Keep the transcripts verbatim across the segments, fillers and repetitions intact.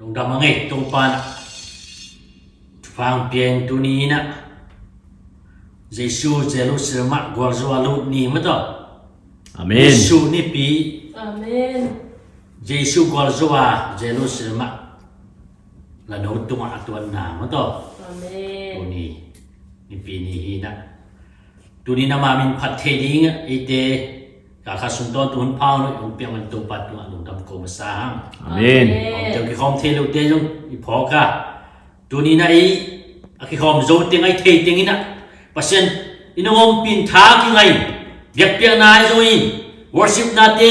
Lungdam a ngei Topa in ah thupha hong pia in, tuni in ah Jesu Jerusalem ah gualzo a lut ni maw taw. Amen. Jesu nipi. Amen. Jesu gualzo a Jerusalem ah la no tungah a tuanna maw taw. Amen. Tuni nipi ni hi in ah, tuni in ama min phat thei ding ah eite kal khat sung tawntung hun pha lo hong piak man Topa tungah lungdam ko masa hang. Amen. Amen. Hong teu kikhawm thei lote zong i phawk a, tuni in ah ei a kikhawm zo teng, a i thei teng in ah Pasian in hong ompih tha kingai, biakpiakna i zong in, worship nate,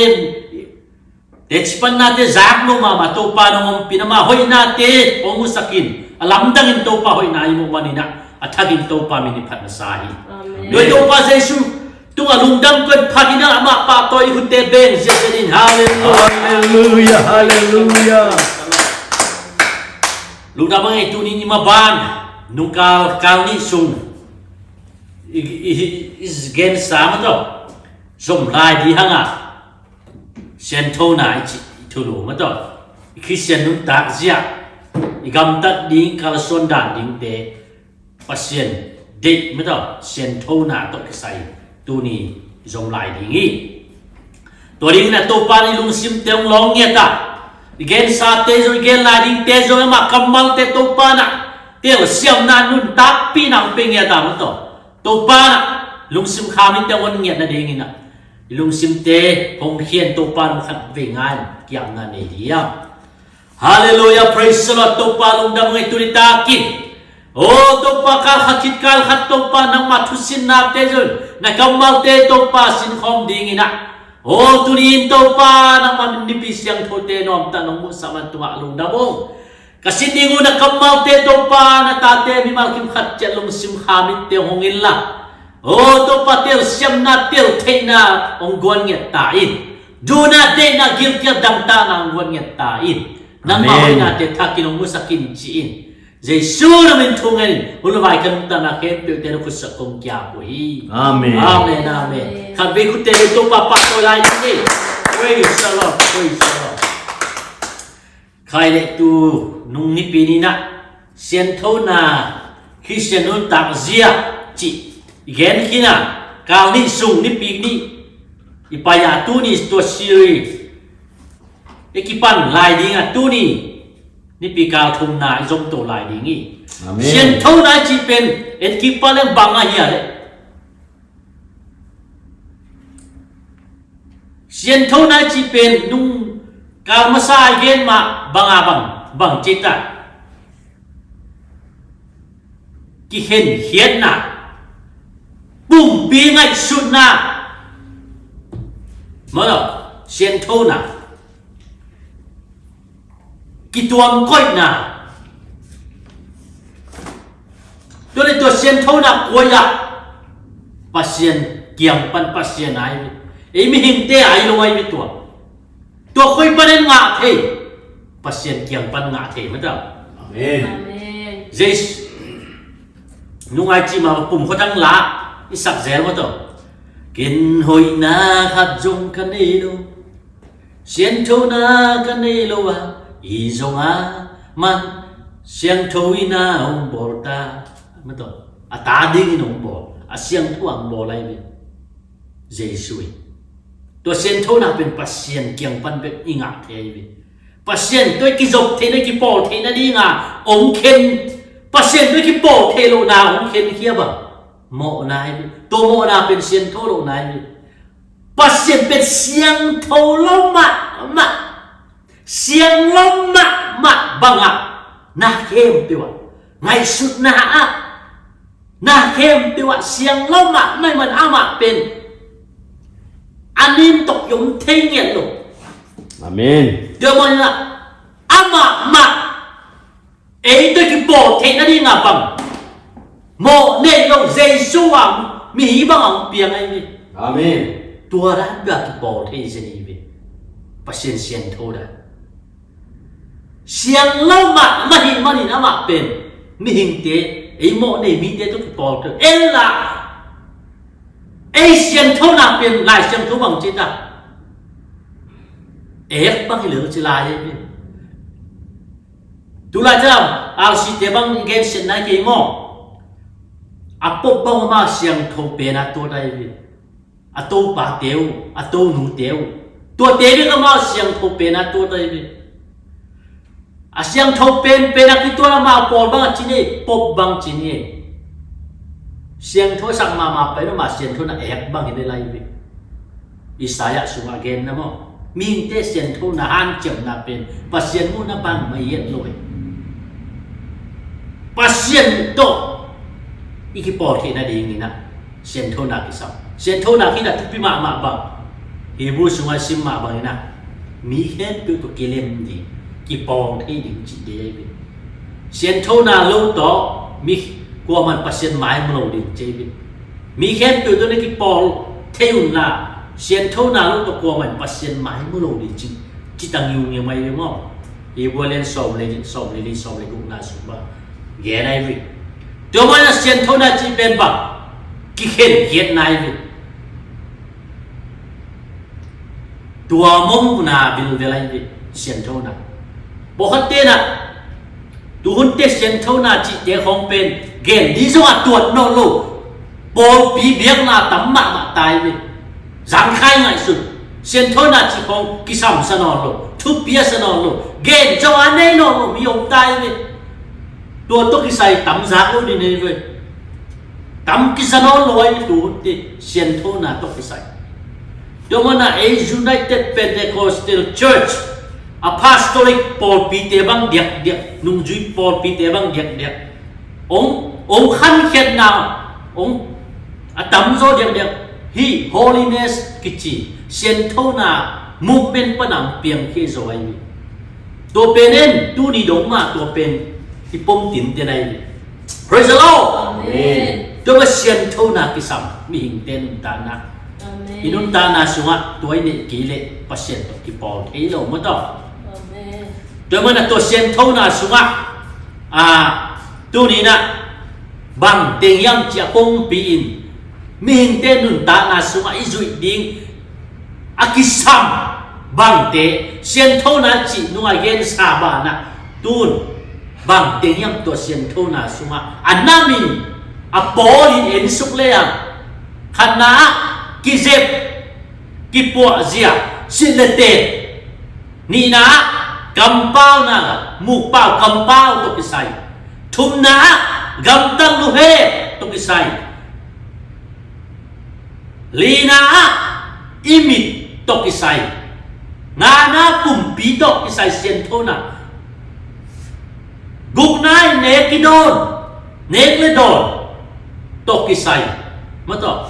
teci pannate zak lo mahmah, Topa in hong ompih in ama hoihnate hong musak in, a lamdangin Topa hoihna i muh manin ah a thakin Topa min i phat masa hi. Amen. Tua Topa Jesu tungah lungdam ko in, phat in ah amah pahtawi i khutte beng ziahziah in. Halleluia. Halleluia, halleluia. Lungdam a ngei, tuni in i maban nungkal kal nih sung i, i, i, i gensa maw taw, zom lai ding hang a, sianthona i cih i thulu maw taw, i Khristian nuntak zia, i gamtat ding, kalsuan dan dingte, Pasian deih maw taw, sianthona tawh kisai tuni zom lai ding hi. Tua dingin ah Topa in i lungsimte hong lawng ngiat a, i gensate zong, i gen lai dingte zong, amah kammalte Topa in ah telsiamna, nuntakpihna hong pia ngiat a maw taw, Topa in ah lungsim khamin te hong hon ngiat nadingin ah i lungsimte hong khian Topa in hong khatvei ngai-in kiamna nei ding hi hang. Halleluia, praise the Lord. Topa lungdam a ngei, tuni takin, o Topa, kal khat khit kal khat Topa nangmah thusinnate zong na kammalte Topa sinkhawm dingin ah, o tuni in Topa nangmah nipi siangthote nuamtah nong muhsak man tungah lungdam ung. Ka sin ding uh na kammalte Topa, na tate mimal kim khat ciat lungsim khamin te hong hong inla, o Topa, telsiamna, teltheihna hong guan ngiat ta in. Duhna, deihna, gilkial, dangtakna hong guan ngiat ta in. Nangmah, amen, hoihnate thakin hong musak in ci-in, Jesu na min thu ngen in hun le vai ka nuntakna khempeuhte na khutsak kong kiap uh hi. Amen. Amen, amen. Khatvei khutte beng, Topa pahtawi lai ding hi. Praise the Lord, praise the Lord. Khai leh tu nung nipi ni-in ah sianthona, Khristian nuntak zia cih i gen khin a, kal nih sung nipi nih i pai a, tuni tua series i kipan lai ding a, tuni nipi kal thumna i zom to lai ding hi. Amen. Sianthona i cih pen en kik pah leng bang a hia leh, sianthona i cih pen nung kal masa i gen mah bang a, bang, bang ci ta, kikhenkhiatna, pumpi ngaihsutna, maw, sianthona, kituamkoihna. Tua leh tua sianthona koi ah? Pasian kiang pan, Pasian a hi ve. Ei mihingte a hi lo a hi ve tua. Tua koi panin ngah thei? Pasian kiang pan ngah thei maw taw. Amen. Amen. Jesu nung a i cih mah pum khuadang la i sak zel maw taw. Ken hoihna khat zong ka nei lo, sianthona ka nei lo a, hi zong a, man siangtho in a hong bawl ta, maw taw. A ta dingin hong bawl, a siangtho a hong bawl ahi ve. Jesu in tua sianthona pen Pasian kiang pan bek i ngah thei ahi ve. Pasian tua i kizop theihna, i kipawl theihna dinga hong khen, Pasian tua i kipawl theih lohna hong khenkhia bang mawhna ahi ve. Tua mawhna pen siangtho lohna ahi ve. Pasian pen siangtho lo mahmah, siang lo mahmah bangah na khempeuh ah, ngaihsutna ah, na khempeuh ah siang lo mahmah man, amah pen a nim tawh i om thei ngiat lo. Amen. Tua manin ah amah mah ei tawh kipawl theihna dingah bang mawh nei lo, Jesu a mi hi bang a hong piang ahi ve. Amen. Tua dan bek a kipawl thei zen hi ve. Pasian siangtho dan. Siang lo mahmah hi manin amah pen mihingte, ei mawh nei mite tawh kipawl thei. En la, ei siangthona pen Lai Siangtho bang ci ta, ek bang hi lel ci lai hi ve. Tulai ciang R C te bang i gensiat nai kei maw? A pop bang amah siangtho pen a tuat ahi ve. A topate uh, a tonute uh, tuate bek amah siangtho pen a tuat ahi ve. A siangtho penpen a kituat amah pawl bang a ci ni, pop bang ci ni. Siangtho sak mahmah pen amah siangtho na ek bang hi le lai ve. Isaiah sungah genna maw, mihingte siangthona hanciamna pen Pasian muhna bangmah hi het lo hi. Pasian tawh i kipawl theih nadingin ah siangthona kisam. Siangthona khin a thupi mahmah bang, Hebrew sungah sim mah bangin ah mi khempeuh tawh kilem ding, kipawl thei ding cih dei hi. Siangthona lo tawh mi kuaman Pasian mai mu lo ding cih hi. Mi khempeuh tawh na kipawl thei un la, siangthona lo tawh kuaman Pasian mai mu lo ding cih, cih tang ngiungeu mai hi maw? Hebrew lian sawm le, sawm le li, sawm le gukna sung bang gen ahi ve. Tua manin ah siangthona cih pen bang, kikhen khiatna ahi ve. Tua mawkna vilvel ahi ve siangthona. Pawlkhatte na, tuhunte siangthona cihte khawng pen gen ding zong a tuat nawn lo. Pawlpi biakna tam mahmah ta hi ve. Zangkhai ngaihsun, siangthona cih khawng kisamsa nawn lo, thupiasa nawn lo, gen zong a nei nawn lo mi om ta hi ve. Tua tawh kisai tam zak lo ding hi ve. Tam kisa nawn lo ahi ve tuhunte siangthona tawh kisai. Tua manin ah ei United Pentecostal Church, apostolic pawlpite bang diakdiak, nungzui pawlpite bang diakdiak, ong, ong khankhiatna, ong a tamzaw diakdiak hih holiness kici siangthona movement pan a piangkhia zaw ahi ve. Tua pen in tuni dong mah tua pen i pom tinten ahi ve. Praise the Lord. Amen. Tua bang siangthona kisam mihingte nuntakna. Amen. I nuntakna sungah tua i neih kei leh Pasian tawh kipawl thei lo maw tawh. Amen. Tua manin ah tua siangthona sungah, a, tuni in ah bang teng hiam cih a kongpi in mihingte nuntakna sungah i zuih ding a kisam bangte, siangthona cih nung a gensa banah tun bang teng hiam tua siangthona sungah a nam in a pawl in ensuk le a, khatna ah kizep, kipuahzia, silh le ten. Nihna ah kampauna, mukpau, kampau tawh kisai. Thumna ah gamtat luhek tawh kisai. Lina ah i mit tawh kisai. Ngana pumpi tawh kisai siangthona. Gukna i nek i dawn, nek le dawn tawh kisai. Maw tawh.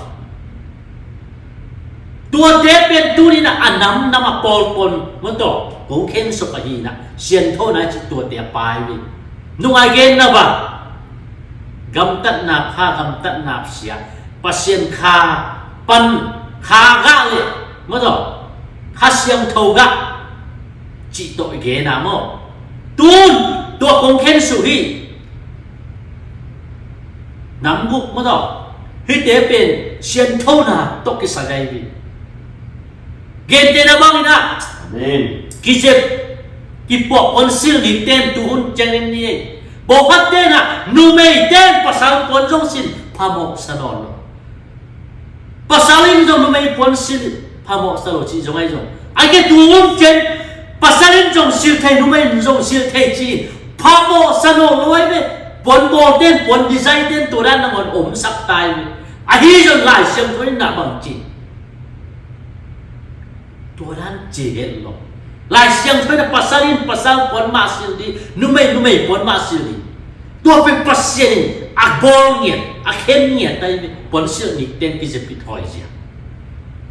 Tuate pen tuni in ah a namnam a pawlpawl maw tawh kong khensuk ahi in ah siangthona cih tuate a pai ve. Nung a genna bang, gamtatna pha, gamtatna sia, Pasian kha pan, kha gah le maw tawh, kha siangtho gah cih tawh i gen a maw. Tun tua kong khensuk hi. Nam guk maw tawh, hihte pen siangthona tawh kisai ahi hi. Gentehna bangin ah, amen, kizep, kipuah puansilh nikten tuhun ciangin ni. Pawlkhatte in ah numeite in pasal puan zong silh phamawhsa nawn lo. Pasal in zong numei puan silh phamawhsa lo cih zong ahi zong, a ke tu um ciang pasal in zong silh thei, numei in zong silh thei cih phamawhsa nawn lo ahi ve. Puan bawlten, puan design ten tua dan nangawn omsak ta hi ve. Ahi zong Lai Siangtho in ah bang ci? Tua dan ci het lo. Lai Siangtho in ah pasal in pasal puan mah silh ding, numei numei puan mah silh ding. Tua pen Pasian in a bawl ngiat, a khen ngiat ahi ve. Puansilh nikten kizep kithawi zia.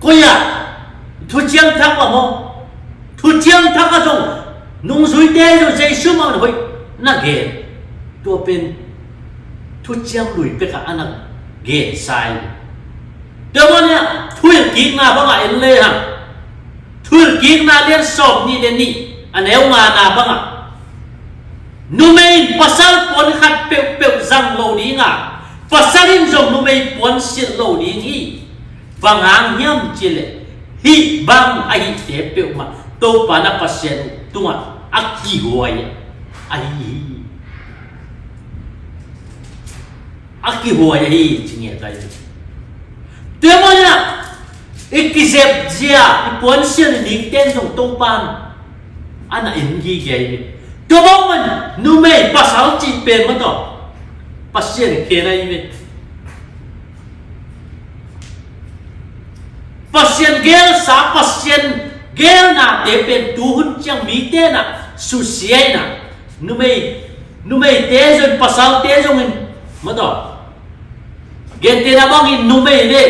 Koi ah? Thuciam Thak ah maw? Thuciam Thak ah zong nungzuite zong Jesu mah hoih na gen. Tua pen Thuciam Lui pek ah a na gensa hi. Tua manin ah Thuhilhkikna bangah en le hang, Thuhilhkikna lian sawm nih le nih, a neu ngana bangah, numei in pasal puan khat peuhpeuh zang lo ding a, pasal in zong numei puan silh lo ding hi. Bang hang hiam cih leh hih bang ahihte peuhmah Topa na Pasian tungah a kihuai a, ahi hi. A kihuai ahi ci nge kai. Tua manin ah i kizep zia, i puansilh i nikten zong Topan a na en gige hi. Tua bang man numei pasal cih pen mah tawh Pasian khen ahi hi. Pasian geelsa, Pasian geelnate pen tuhun ciang mite na susia in ah, numei, numeite zong, pasalte zong in, mah tawh, gentehna bangin numei le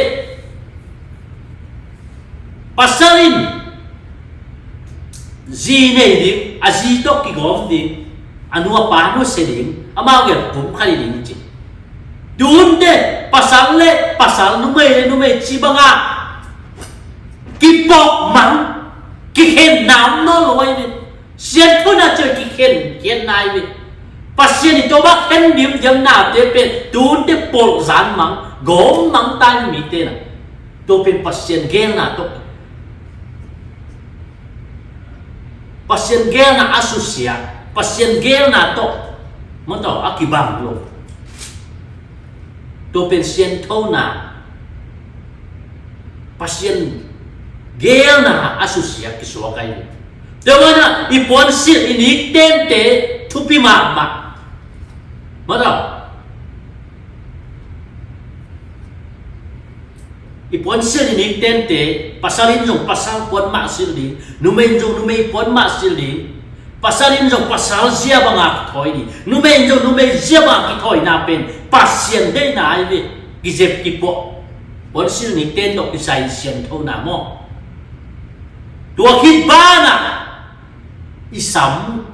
pasal in zi nei ding, a zi tawh kigawm ding, a nu a pa nusia ding, amau gel pumkhat hi ding ci. Tunte pasal le pasal, numei le numei ci banga kipawk mang, kikhen nam nawn lo ahi ve. Sianthona ciang kikhen, khen nai ve. Pasian i tawh bak khen dimdiam nate pen tunte polh zan mang, gawm mang ta hi mite na. Tua pen Pasian geelna tawh, Pasian geelna a susia, Pasian geelna tawh, mah tawh a kibang lo. Tua pen sianthona, Pasian geelna a susia kisuak ahi. Tua manin ah i puansilh i niktente thupi mahmah. Mah tawh, i puansilh i niktente, pasal in zong pasal puan mah silh ding, numei in zong numei puan mah silh ding. Pasal in zong pasal zia banga kithawi ding, numei in zong numei zia banga kithawina pen Pasian deihna ahi ve. Kizep kipuah, puansilh nikten tawh kisai sianthona maw. Tua khit banah i sam,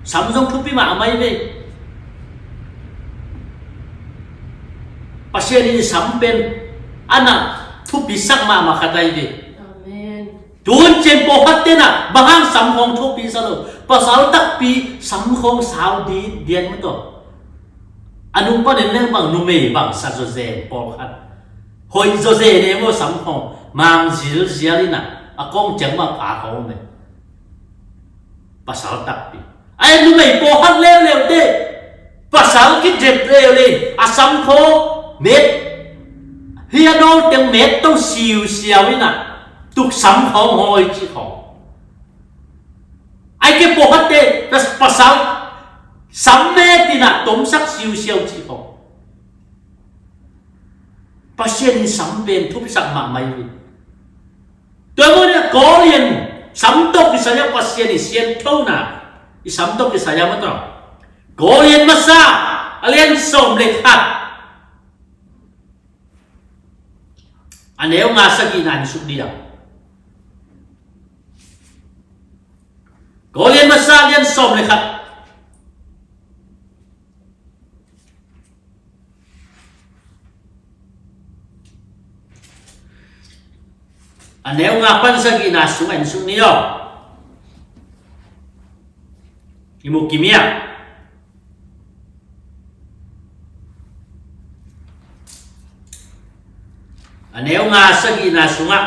sam zong thupi mahmah ahi ve. Pasian in i sam pen a na thupisak mahmah khat ahi ve. Amen. Tun ciang pawlkhat ten ah bang hang sam khawng thupi sa lo. Pasal takpi sam khawng sau ditdiat mah tawh. A nu panin leng bang numei bang sa zawzen pawlkhat. Hoih zawzen e maw sam khawng. Mang zilzial in ah a kong ciang mah pha khawng om e. Pasal takpi. Ai numei pawlkhat leuleu te, pasal kidep leuleu, a sam khawng met, hi a nawl teng met to siusiau in ah, tuk sam khawng hawi ci khawng. Ai ke pawlkhat te, pas-, pasal sam met in ah tomsak siusiau ci khawng. Pasian in sam pen thupisak mahmah hi. Tua manin ah Kawlian sam tawh kisai a Pasian i sianthona, i sam tawh kisai a mah tawh. Kawlian masa a lian sawm le khat, a neu nga sagihna en suk ni a. Kawlian masa a lian sawm le khat, a neu nga pan sagihna sungah en suk ni aw. I mu kim hiam? A neu nga sagihna sungah,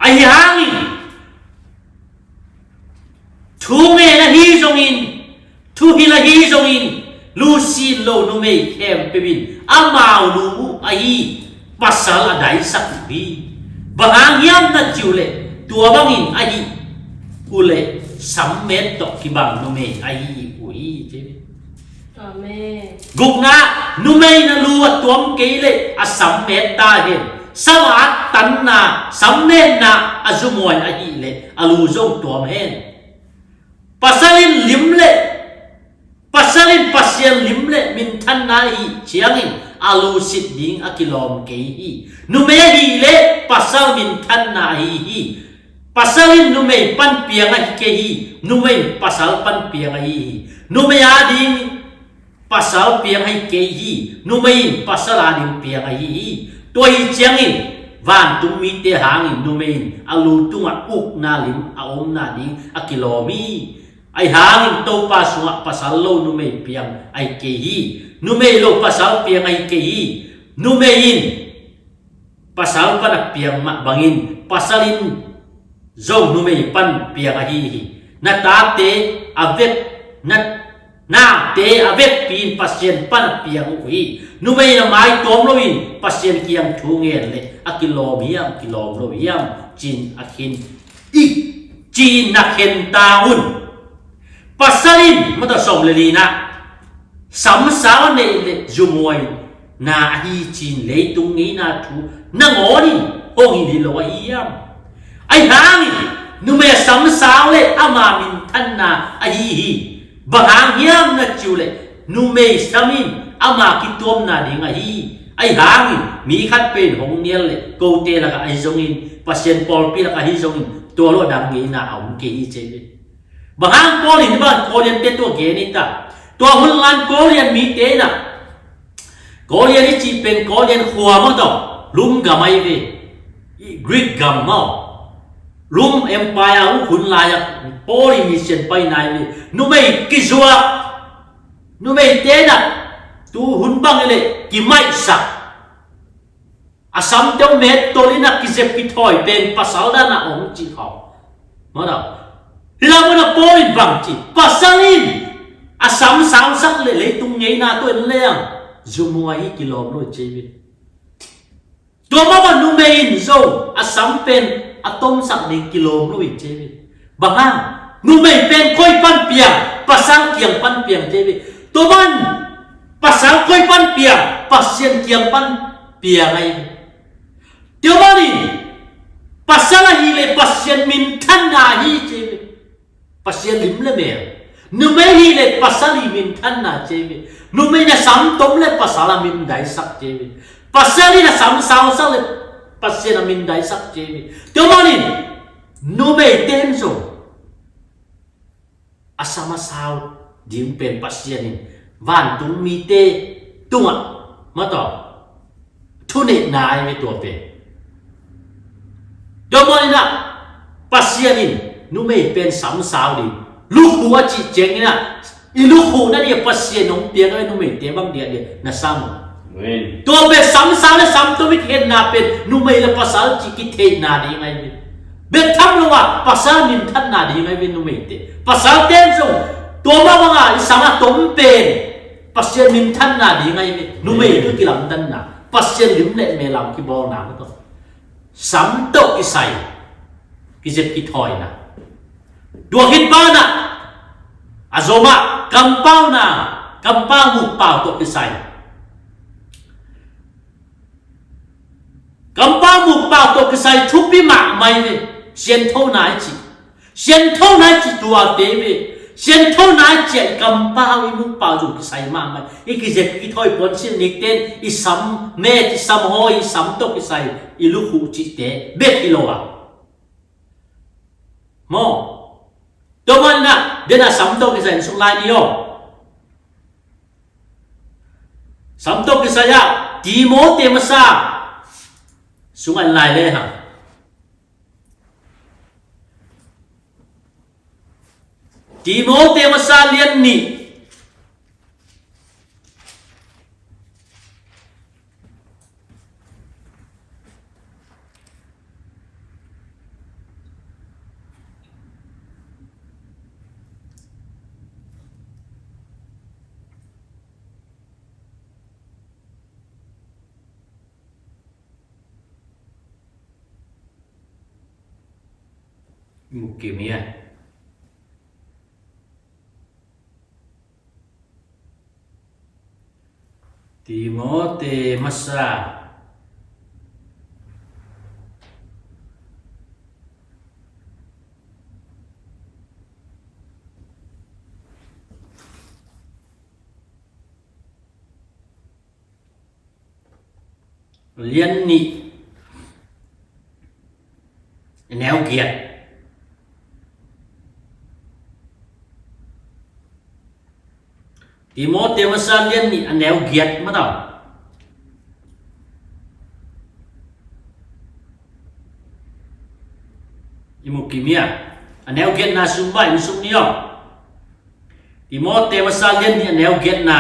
ahi hangin thu ngen ahi zongin, thuhilh ahi zongin, lusin lo numei khempeuh in amau lu uh ahi pasal a daisak uh hi. Bang hang hiam na ci uh leh, tua bangin ahi uh leh sammet tawh kibang numei ahi uh hi. Amen. Gukna, numei na lu a tuam kei leh a sammet ta hen. Sawm a tanna, sammetna a zumhuai ahih leh a lu zong tuam hen. Pasal in lim leh, pasal in Pasian lim leh minthanna ahih ciangin a lu sit ding a kilawm kei hi. Numei ahih leh pasal minthanna ahi hi. Pasal in numei pan piang ahi kei hi. Numei in pasal pan piang ahi hi. Numei ading pasal piang ahi kei hi. Numei in pasal ading piang ahi hi. Tua hi ciangin vantung mite hangin numei in a lu tungah ukna lim a omna ding a kilawm hi. Ahi hangin Topa sungah pasal lo numei piang ahi kei hi. Numei lo pasal piang ahi kei hi. Numei in pasal pan a piang mah bangin pasal in zong numei pan piang ahi hi. Na tate a vek, na, nate a vekpi in Pasian pan a piang uh hi. Numei na maituam loin Pasian kiang thu ngen le a kilawm hiam, kilawm lo hiam, cin a khin i, cin na khen ta un. Pasal in, mata sawm le lina, samsau a neih le zumuai na ahi cin leitung ngeina thu nangawnin hong hi lo ahi hiam? Ahi hangin numei a samsau le ama minthanna ahi hi. Bang hang hiam na ciu le numei sam in ama kituamna ding ahi. Ahi hangin mi khat pen hong nial le kote lakah ahi zongin, Pasian pawlpi lakah ahi zongin, tua lo dang ngeina a om kei hi ci hi. Bang hang Paul in bang Korean te tua gen hi ta. Tua hun lan Korean mite na, Korean i cih pen Korean khua maw tawh, Rum gam ahi ve. I Greek gam maw. Rum Empire uh hun lai-ah Paul in mission pai nai ve. Numei kizuak. Numeite na tu hun bang i le kimaihsak. A samte uh mettol in a kizep kithawi pen pasal dan a om cih khawng. Mawh na. Hi lam un a Paul in bang ci, pasal in a sam sausak le leitung ngeina tawh en leng zumhuai hi, kilawm lo ci hi. Tua mah bang numei in zong a sam pen a tomsak ding kilawm lo hi ci hi. Bang hang? Numei pen koi pan piang, pasal kiang pan piang ci hi. Tua bang pasal koi pan piang, Pasian kiang pan piang ahi hi. Tua manin pasal ahih leh Pasian minthanna hi ci hi. Pasian lim le mel. Numei ahih leh pasal i minthanna ci hi. Numei in a sam tom leh pasal a mindaisak ci hi. Pasal in a sam sausak leh Pasian a mindaisak ci hi. Tua manin numeite in zong a sam a sau ding pen Pasian in vantung mite tungah mataw thuneihna ahi ve tua pen. Tua manin ah Pasian in numei pen sam sau ding, lukhu a cih ciangin ah i lukhu nading a Pasian hong piak a numeite bang diakdiak na sam uh. Amen. Tua pen sam sau le sam tom i kikhenna pen numei le pasal cih kitheihna ding ahi ve. Bek tham lo a pasal minthanna ding ahi ve numeite. Pasalte in zong tua mah banga i sam a tom pen Pasian minthanna ding ahi ve. Numei tu kilamdanna, Pasian lim le mel a kibawlna mataw. Sam tawh kisai kizep kithawina. Tua khit banah a zomah kampauna, kampau mukpau tawh kisai. Kampau mukpau tawh kisai thupi mahmah hi ve. Sianthona i cih, sianthona i cih tuate hi ve. Sianthona i cih ah i kampau i mukpau zong kisai mahmah hi. I kizep i thawi puansilh nikten i sam met, i sam hawi, i sam tawh kisai i lukhu cihte bek hi lo a. Maw. Tua manin ah, den a sam tawh kisai in suk lai ni aw. Sam tawh kisai ah Timote masa sungah lai le hang. Timote masa lian nih. Mukim ia. Timote masa. Lian nih, a neu giat. Timote masa lian nih, a neu giat mataw. I mukim ia, a neu giatna sung bah in sung ni aw. Timote masa lian nih, a neu giatna.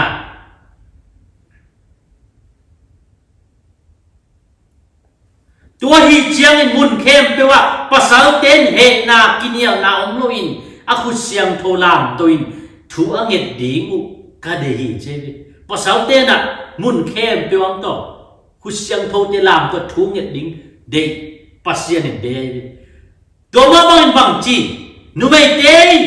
Tua hi ciangin mun khempeuh ah pasalte in hehna kinialna om loin a khut siangtho lamto in thu a nget ding uh ka deih hi ci hi. Pasalte in ah mun khempeuh ang tawh khut siangthote lamto thu nget ding deih Pasian in deih hi. Tua mah bangin bang ci, numeite in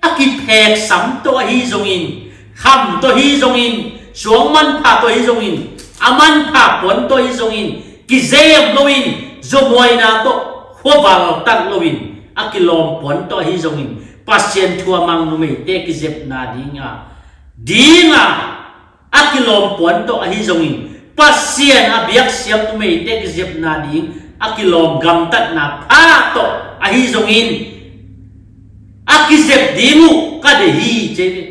a kiphek sam tawh ahi zongin, kham tawh ahi zongin, suang manpha tawh ahi zongin, a manpha puan tawh ahi zongin kizem loin, zumuaina tawh khuaval tat loin, a kilawm puan tawh ahi zongin Pasian thu a mang numeite kizepna dinga dinga a kilawm puan tawh ahi zongin, Pasian a biaksiam numeite kizepna ding a kilawm gamtatna pha tawh ahi zongin, a kizep ding uh ka deih hi ci hi.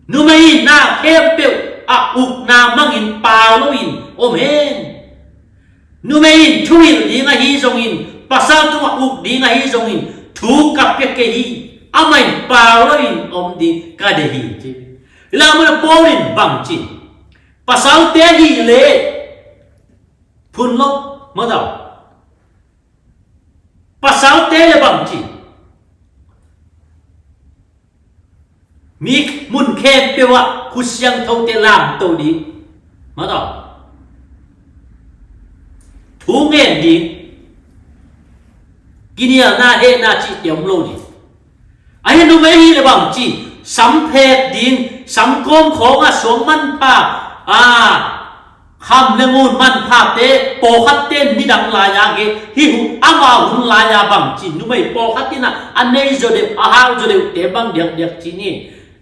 Numei in na khempeuh a ukna mangin pau loin om hen. Numei in thuhilh ding ahi zongin, pasal tungah uk ding ahi zongin, thu ka pia kei hi, amah in pau loin om ding ka deih hi ci hi. Hi lai mun ah Paul in bang ci, pasalte hi leh phun lo, mataw. Pasalte le bang ci, mi mun khempeuh ah khut siangthote lamto ding, mataw, thu ngen ding, kinialna hehna cihte om lo ding. Ahi numei hi le bang ci, sam phek ding, sam kawm khawngah suang manpha, a, kham le ngun manphate pawlkhatte in nidang lai-a geh hi uh, ama hun lai-a bang ci, numei pawlkhat in ah a nei zaw deuh, a hau zaw deuhte bang diakdiak ci ni.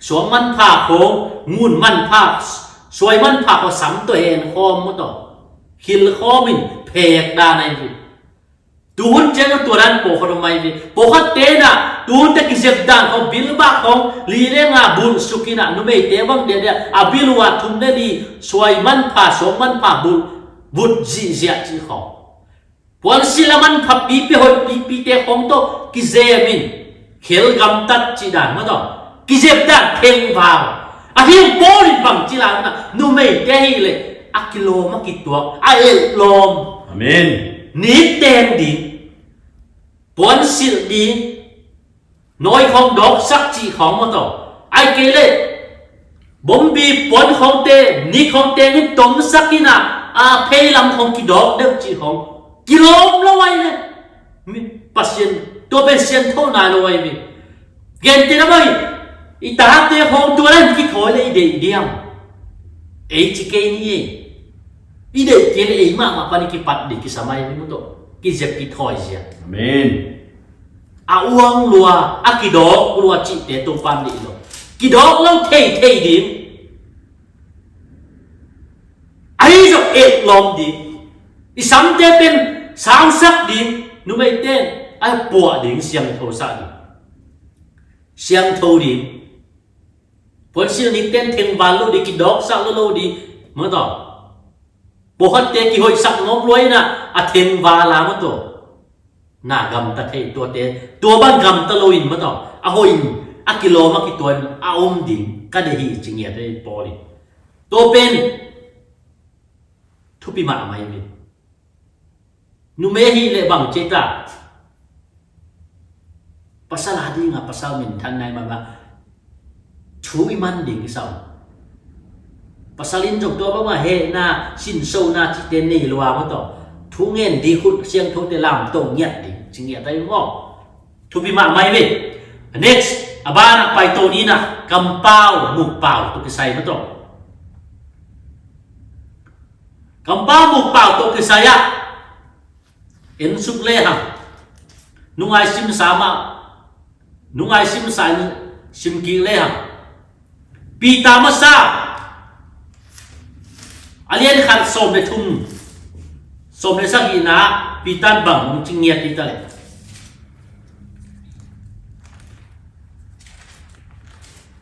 Suang manpha khawng, ngun manpha, suai manpha khawng sam tawh hen khawm, mataw, khil khawm in phek dan ahi hi. Tuhun ciang tua dan pawlkhat om ahi hi. Pawlkhatte in ah tuhunte kizep dan khawng, bilbak khawng li le nga bulh suk in ah, numeite bang diakdiak a bil uh ah thum le li suai manpha, suang manpha bulh, bulh zihziah cih khawng, puansilh a manpha pipi, hoih pipite khawng tawh kizem in khel gamtat cih dan, mataw, kizep dan thengval. Ahi zong Paul in bang ci lai, numeite hi leh a kilawm a kituak, a etlawm. Amen. Nik teng ding, puansilh ding, nawi khawng dawksak cih khawng, mataw, ahih kei leh bombi puan khawngte, nik khawngte nih tomsak in ah, a pheilam khawng kidawk deuh cih khawng kilawm lo ahi leh, mi, Pasian, tua pen siangtho nai lo ahi hi. Gentehna bang, i tate khawng tua dan kithawi leh i deih diam? Ei ci kei ni ei. I deih kei leh ei mahmah pan i kipat ding kisam ahi hi, mataw, kizep kithawi zia. Amen. A uang lua, a kidawk lua cihte Topa'n deih lo. Kidawk lo theithei ding. Ahi zong etlawm ding. I samte pen sangsak ding. Numeite in a puah ding, siangthosak ding. Siangtho ding. Puansilh nikte in thengval lo ding, kidawksak lo lo ding, mataw. Pawlkhatte kihoihsak nuam lua in ah a thengval a, mataw, na gamta thei tuate, tua bang gamta loin, mataw, a hoih in, a kilawm a kituak in a om ding ka deih hi ci ngiat hi Paul in. Tua pen thupi mahmah hi. Numei hi leh bang ci ta, pasal a dingah pasal minthan nai mah bang thu i man ding kisam. Pasal in zong tua bangah hehna, sinsona cihte nei lua, mataw, thu ngen ding, khut siangthote lamto ngiat ding ci ngiat ahi maw. Thupi mahmah hi ve. Next, a banah paito ni in ah kampau mukpau tawh kisai, mataw. Kampau mukpau tawh kisai ah en suk lehang, nungai simsa mah, nungai simsa in sim kik lehang, Peter masa a lian khat sawm le thum, sawm le sagihna ah Peter in bang hong ci ngiat hi ta leh.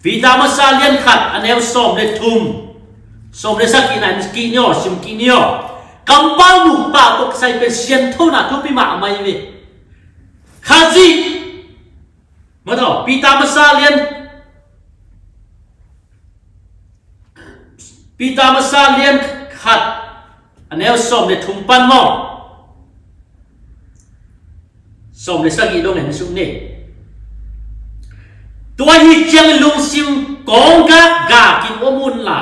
Peter masa lian khat a neu sawm le thum, sawm le sagihna in kik ni aw, sim kik ni aw. Kampau mukpau tawh kisai pen sianthona thupi mahmah hi ve. Khazih, mataw, Peter masa lian, Peter masa lian khat a neu sawm le thum pan maw. Sawm le sagih dong en suk ni. Tua hi ciangin lungsim kawng gakgak in om unla,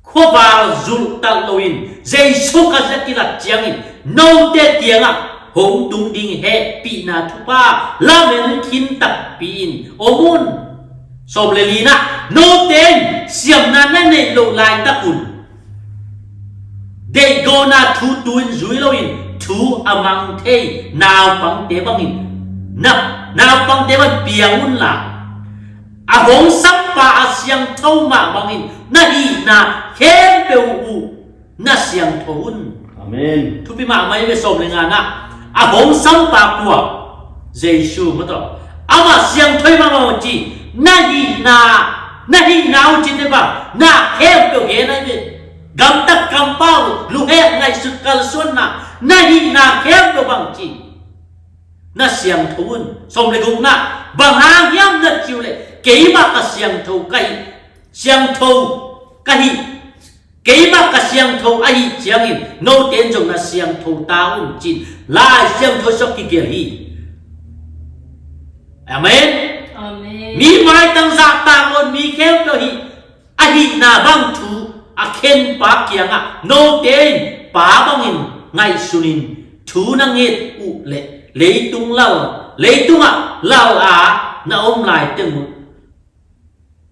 khuaval zulhtal loin Jesu Khazih a kilat ciangin note kiangah hong tung ding hehpihna thupha lamen khin takpi in om un. Sawm le lina, note in siamna na neih loh laitak un deihgawhna thu tu in zui loin thu a mang thei naupangte bangin na naupangte bang piang unla, a hong sampa a siangtho mah bangin na hihna khempeuh uh na siangtho un. Amen. Thupi mahmah hi ve. Sawm le ngana, a hong sampa kua? Jesu maw taw. Amah siangtho hi mahmah ci. Na hihna, na hihna uh cite bang na khempeuh gen ahi ve. Gamtat kampau, luhek, ngaihsut kalsuanna, na hihna khempeuh bang ci na siangtho un. Sawm le gukna, bang hang hiam na ci uh leh keimah ka siangtho ka hi, siangtho ka hi. Keimah ka siangtho ahih ciangin note in zong na siangtho ta un ci-in Lai Siangtho sung kigelh hi. Amen. Amen. Mi maitang zahtak lo-in mi khempeuh hi ahihna bang thu a khenpa kiangah note in Pa bangin ngaihsunin thu na nget uh leh leitung lal, leitungah lal a na om lai teng uh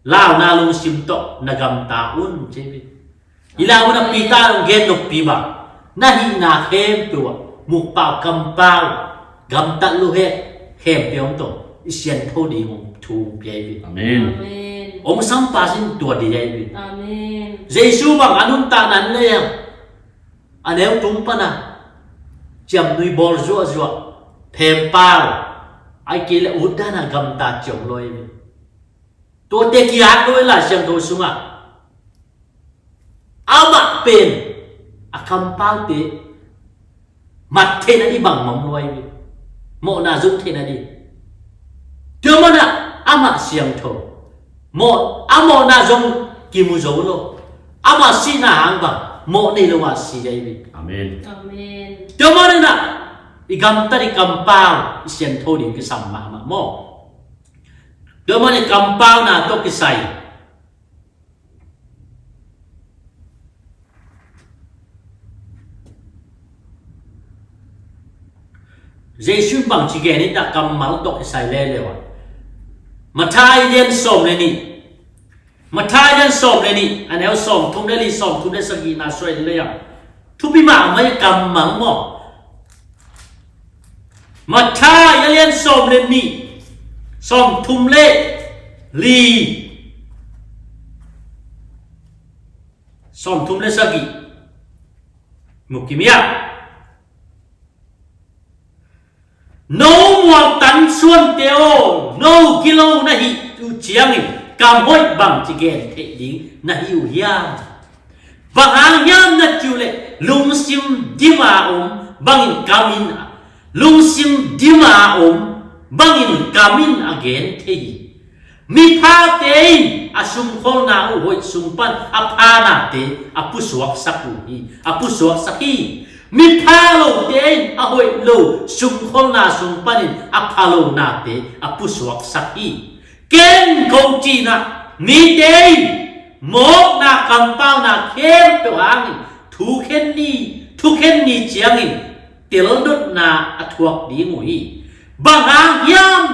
launa lungsim tawh na gamta un ci hi. Hi lai munah Peter in hong gen noppi bang, na hihna khempeuh ah mukpau, kampau, gamtat, luhek khempeuh hong tawh i siangtho ding hong thu hong pia hi. Amen. Amen. Hong sampa sin tua ding hi. Amen. Jesu bang a nuntakna en leh a neu tung pana ciamnui bawl zuahzuah, phempau, ahih kei leh ut dana gamta ciang lo hi. Tuate kiat lo hi Lai Siangtho sungah. Amah pen a kampaute mat theihna ding bangmah om lo hi. Mawhna zong theihna ding. Tua manah amah siangtho. Mawh, a mawhna zong kimu zo lo. Amah sihna hang bang mawh nei lo a si hi. Amen. Amen. Tua manah i gamtat i kampau i siangtho ding kisam mahmah maw. Tua manah i kampauna tawh kisai Jesu in bangci gen in dah kammal tawh kisai leuleu a. Matthai lian sawm le nih. Matthai lian sawm le nih, a neu sawm thum le li, sawm thum le sagihna suai le a. Thupi mahmah hi kammal maw. Matthai a lian sawm le nih, sawm thum le li, sawm thum le sagih. Mu kim ia. No mualtan suante aw, no gilo na hih uh ciangin kam hoih bangci gen theih ding na hi uh hiam? Bang hang hiam na ci uh leh lungsim dim a om bangin kam in a, lungsim dim a om bangin kam in a gen thei hi. Miphate in a sumkholna uh hoih sung pan a phanate a pusuaksak uh hi, a pusuaksak hi. Mipha lote in a hoih lo sumkholna sung panin a pha lonate a pusuaksak hi. Ken ko cihna, mite in mawkna kampauna khempeuh hangin thukhen ni, thukhen ni ciangin telnotna a thuak ding uh hi. Bang hang hiam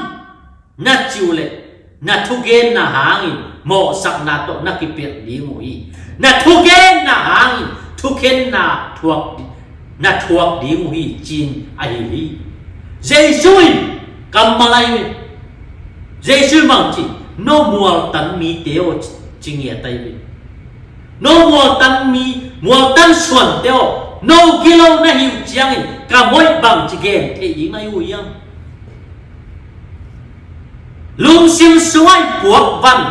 na ci uh leh na thugenna hangin mawhsakna tawh na kipelh ding uh hi. Na thugenna hangin thukhenna thuak di-, na thuak ding uh hi ci-in a hi hi. Jesu in kammal a hi. Jesu in bang ci, no mualtan mite aw ci, ci ngiat a hi. No mualtan mi, mualtan suante aw, no gilo na hih uh ciangin kam hoih bangci gen theih ding na hi uh hiam? Lungsim sungah i puak van.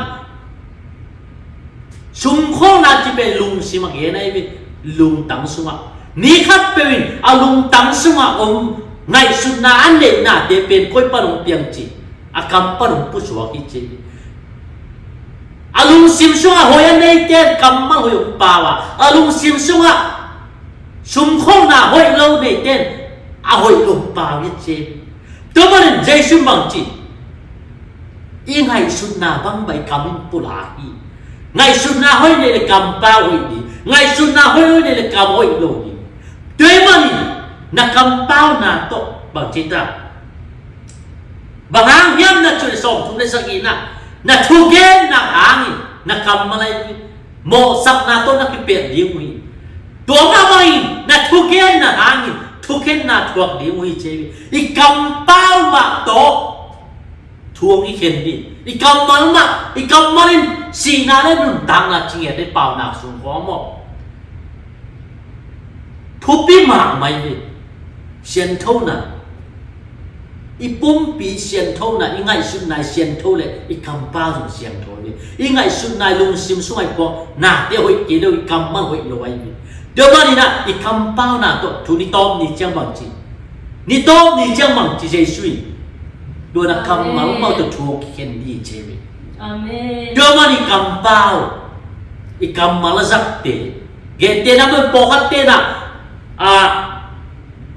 Sumkholna ci pen lungsim a gen ahi ve, lungtang sungah. Mi khatpeuh in a lungtang sungah om ngaihsutna a neihnate pen koi pan hong piang ci, a kam pan hong pusuak hi ci. A lungsim sungah hoih a neite in kammal hoih hong pau a, a lungsim sungah sumkholna hoih lo neite in a hoih lo hong pau hi ci. Tua manin Jesu in bang ci? I ngaihsutna bang bang i kam in pulak hi. Ngaihsutna hoih nei le kampau hoih ding, ngaihsutna hoih hoih nei le kam hoih lo ding. Tua manin na kampauna tawh bang ci ta? Bang hang hiam na cun sawmthum le sagihna, na thugenna hangin na kammal ahi mawhsakna tawh na kipelh ding uh hi. Tua mah bangin na thugenna hangin thukhenna thuak ding uh hi ci hi. I kampau mah tawh thu hong kikhen ding. I kammal mah, i kammal in sihna le nuntakna ci ngiat ei, paunak sung khawng maw? Thupi mahmah hi. Sianthona, i pumpi sianthona, i ngaihsutna i siantho le i kampau zong siantho hi. I ngaihsutna i lungsim sungah i puaknate hoih kei lo, i kammal hoih lo ahi hi. Tua manin ah i kampauna tawh thu ni tawp ni ciang bang ci? Ni tawp ni ciang bang ci Jesu in? Tua na kammal mah tawh thu hong kikhen ding ci hi. Amen. Tua manin i kampau, i kammal a zakte, gente na mun pawlkhatte na, a,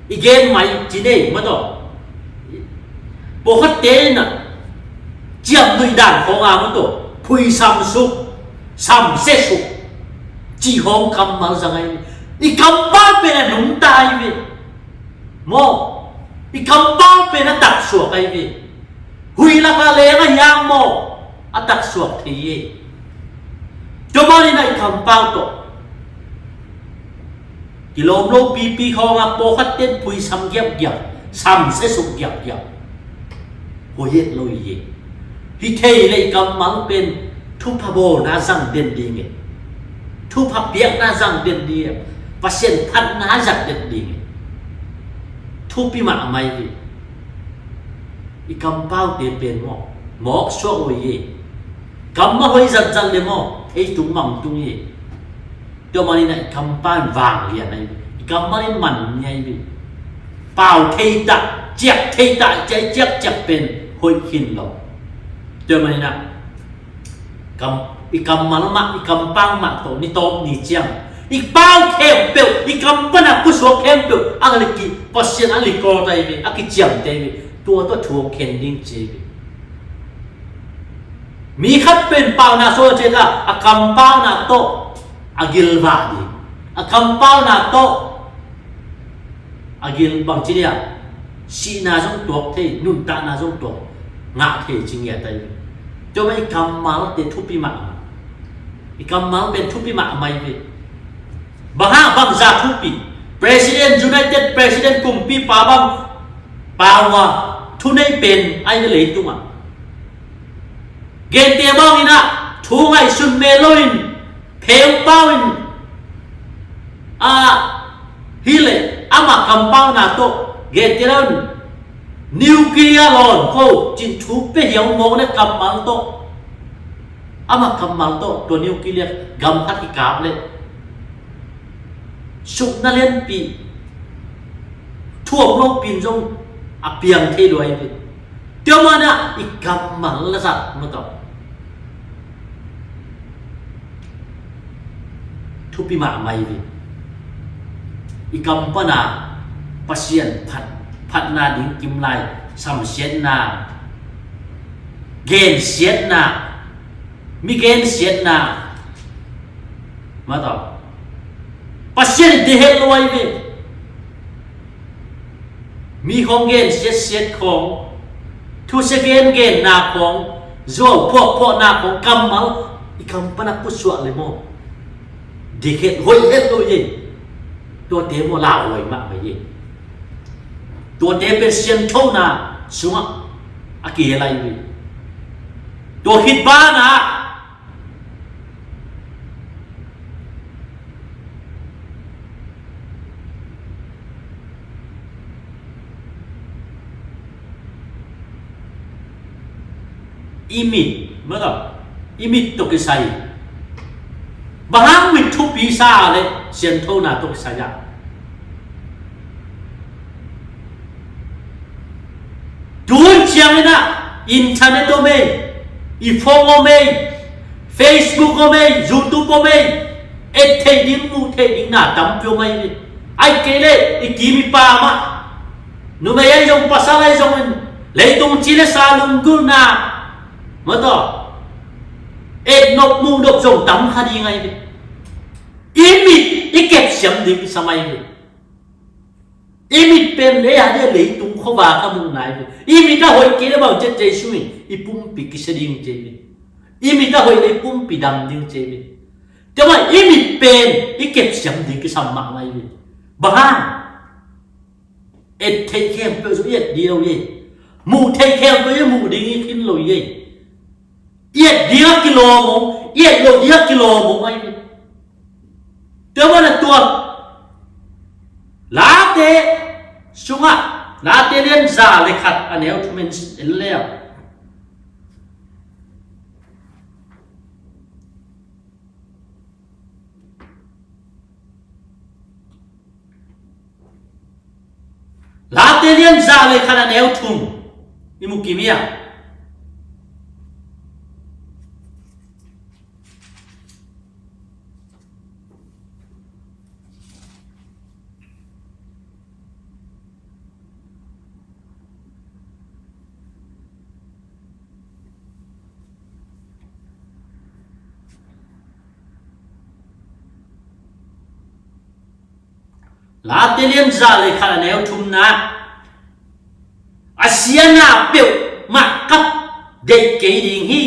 i gen mai ci nei mah tawh. Pawlkhatte na ciamnuih dan khawng a mah tawh, phuisam suk, samsia suk, cih khawng kammal zang ahi. I kampau pen a nungta ahi ve. Maw, i kampau pen a taksuak ahi ve. Huih lakah leng a hiang maw, a taksuak thei hi. Tua manin ah i kampau tawh kilawm lo pipi khawng a pawlkhat ten phuisam giapgiap, samsia suk giapgiap. Hoih het lo hi. Hi thei le i kammal pen thupha bawlna zang den ding hi. Thupha piakna zang den ding hi. Pasian phatna zang den ding hi. Thupi mahmah hi. I kampaute pen maw, mawk suak lo hi. Kam a hoih zatzat le maw, ei tung mang tung hi. Tua manin ah i kampau in vanglian ahi, i kammal in man ni ahi. Pau thei ta, ciak thei ta, ciak ciak pen hoih khin lo. Tua manin ah kam, i kammal mah, i kampau mah tawh ni tawp ni ciang i pau khempeuh, i kam pan a pusuak khempeuh a liki, Pasian a likawt ahi ve, a kiciamteh ahi ve. Tua tawh thu hong khen ding ci hi. Mi khat pen pauna suak ciang a, a kampauna tawh a gilvah ding, a kampauna tawh a gil bang ci dia, sihna zong tuak thei, nuntakna zong tuak, ngah thei ci ngiat ahi. Tua mah i kammalte thupi mahmah. I kammal pen thupi mahmah hi ve. Bang hang, bangza thupi? President, United President kumpipa bang pau a, thunei pen ahi ve leitungah. Gente bangin ah thu ngaihsun mel loin, pheu pau in, a, hi leh ama kampauna tawh, gente lo in, nuclear lawn ko cin thu pia hiau mawk le kammal tawh, ama kammal tawh tua nuclear gam khat kikap leh sukna lianpi, thuam lopi in zong a piang thei lua hi ve. Tua manin ah i kammal a zat mah tawh thupi mahmah hi ve. I kam pan a Pasian phat, phatna ding kim lai, samsiatna, gensiatna, mi gensiatna mah tawh Pasian in deih het lo ahi ve. Mi khawng gensiatsiat khawng, thusia gengenna khawng, zuau phuahphuahna khawng, kammal i kam pan a pusuak le maw, deih het, hoih het lo hi. Tuate maw, lauhuai mahmah hi. Tuate pen sianthona sungah a kihel ahi ve. Tua khit banah i mit, mah tawh, i mit tawh kisai. Bang hang mit thupi sa a leh sianthona tawh kisai a? Tun ciangin ah internet om ei, i phone om ei, Facebook om ei, YouTube om ei, et theih ding, muh theih ding na tampi om ahi ve. Ahih kei leh i kim i pam ah, numei ahi zong, pasal ahi zongin, Leitung ci le sa lunggulhna, mataw, etnop muhnop zong tam kha ding ahi ve. I mit i kepsiam ding kisam ahi ve. I mit pen le a dia leitung khuavak a muhna ahi ve. I mit a hoih kei le bang ci a, Jesu in i pumpi kisia ding ci ahi ve. I mit a hoih le i pumpi dam ding ci ahi ve. Tua mah i mit pen i kepsiam ding kisam mahmah ahi ve. Bang hang? Et theih khempeuh zong i et ding lo hi. Muh theih khempeuh i muh ding i khin lo hi. I et ding a kilawm om, i et loh ding a kilawm om ahi ve. Tua mah na tua Late sungah, Late lian za le khat a neu thum en leu. Late lian za le khat a neu thum i mu kim hi a. Late lian za le khat a neu thumna, a siatna peuhmah ka deih kei ding hi.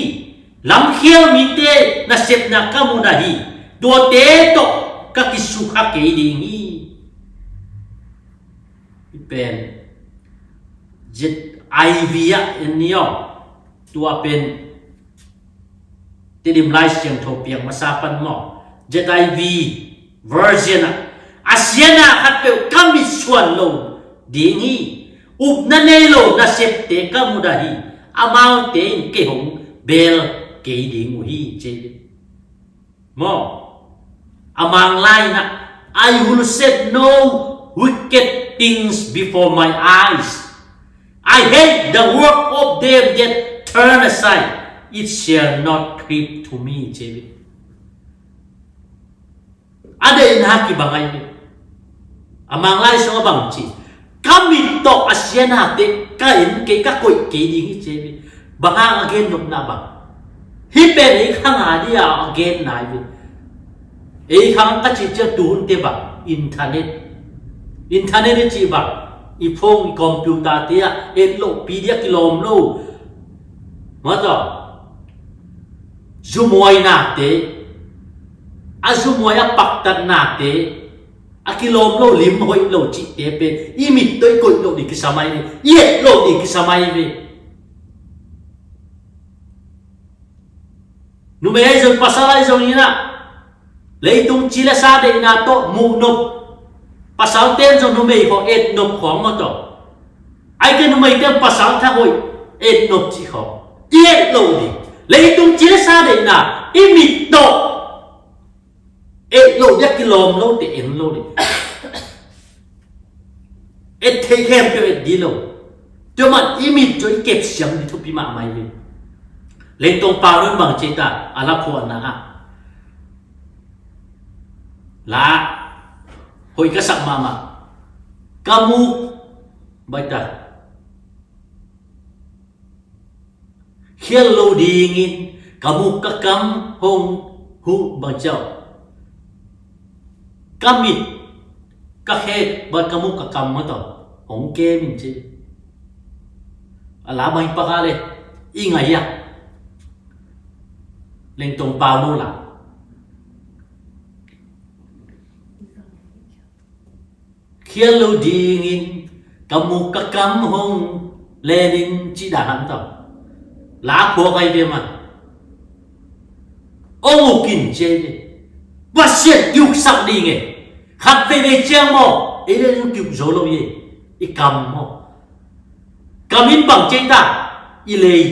Lamkhial mite nasepna ka mudah hi. Tuate tawh ka kisukha kei ding hi. Hi pen Z I V ah en ni aw. Tua pen Tedim Lai Siangtho piang masa pan maw, Z I V version ah, a siatna khatpeuh ka mitsuan lo ding hi. Upna nei lo nasepte ka mudah hi. Amaute in kei hong bel kei ding uh hi, ci hi. Maw, a Manglai in ah, "I will set no wicked things before my eyes. I hate the work of them that turn aside. It shall not creep to me," ci hi. A deihna kibang ahi hi. A Manglai sungah bang ci, "Ka mit tawh a siatnate ka en kei, ka koih kei ding hi," ci hi. Bang hang a gen nopna bang? Hih pen ei khang a dia a genna hi ve. Ei khang ka cih ciang tuhunte bang, internet. Internet i cih bang, i phone, i computer te ah et loh pi dia kilawm lo. Mataw, zumuainate, a zumuai a paktatnate, a kilawm lo, lim hoih lo cihte pen i mit tawh i koih loh ding kisam ahi ve. I et loh ding kisam ahi ve. Numei ahi zong, pasal ahi zong in ah, leitung ci le sa deihna tawh muhnop. Pasalte'n zong numei khawng etnop khawng mataw. Ahih kei leh numeite'n pasal thahoih etnop cih khawng i et loh ding. Leitung ci le sa deihna i mit tawh et loh dia kilawm lote en lo ding. Et theih khempeuh et ding lo. Tua man i mit tawh i kepsiam ding thupi mahmah hi. Leitong Paulo in bang ci ta, a la phuahna ah, la hoih ka sak mahmah. Ka muk, baita, khial lo dingin ka muk ka kam hong huh, bang ci a, ka mit ka khek, bang, ka muk ka kam mataw hong kem in ci. A la bang hi pak a le i ngai a, Leitong Paulo la. Khial lo dingin ka muk ka kam hong len in cih dan hang tawh la phuak ahi ve man. Hong uk in ci ahi ve. Pasian kiuksak ding e. Khat veivei ciang maw, ei le zong kiuk zo lo hi. I kam maw. Kam in bang ci ta, i lei.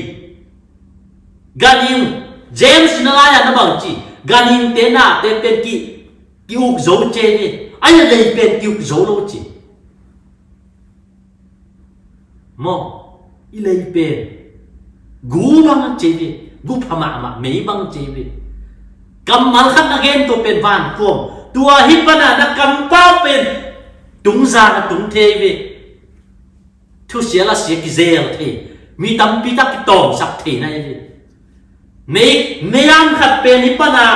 Ganhing, James in a lai-ah na bang ci, ganhingte nate pen ki, ki-uk zo ci hi. A lei pen ki-uk zo lo ci. Maw, i lei pen gu bang ci hi, gu pha mahmah, mei bang ci hi. Kammal khat na gen tua pen van khuam, tua hi pan a na kampau pen tungzang a tung thei hi. Thusia lasia kizel thei, mi tampi tak kitawngsak thei na hi ve. Mei, mei-am khat pen i pan a,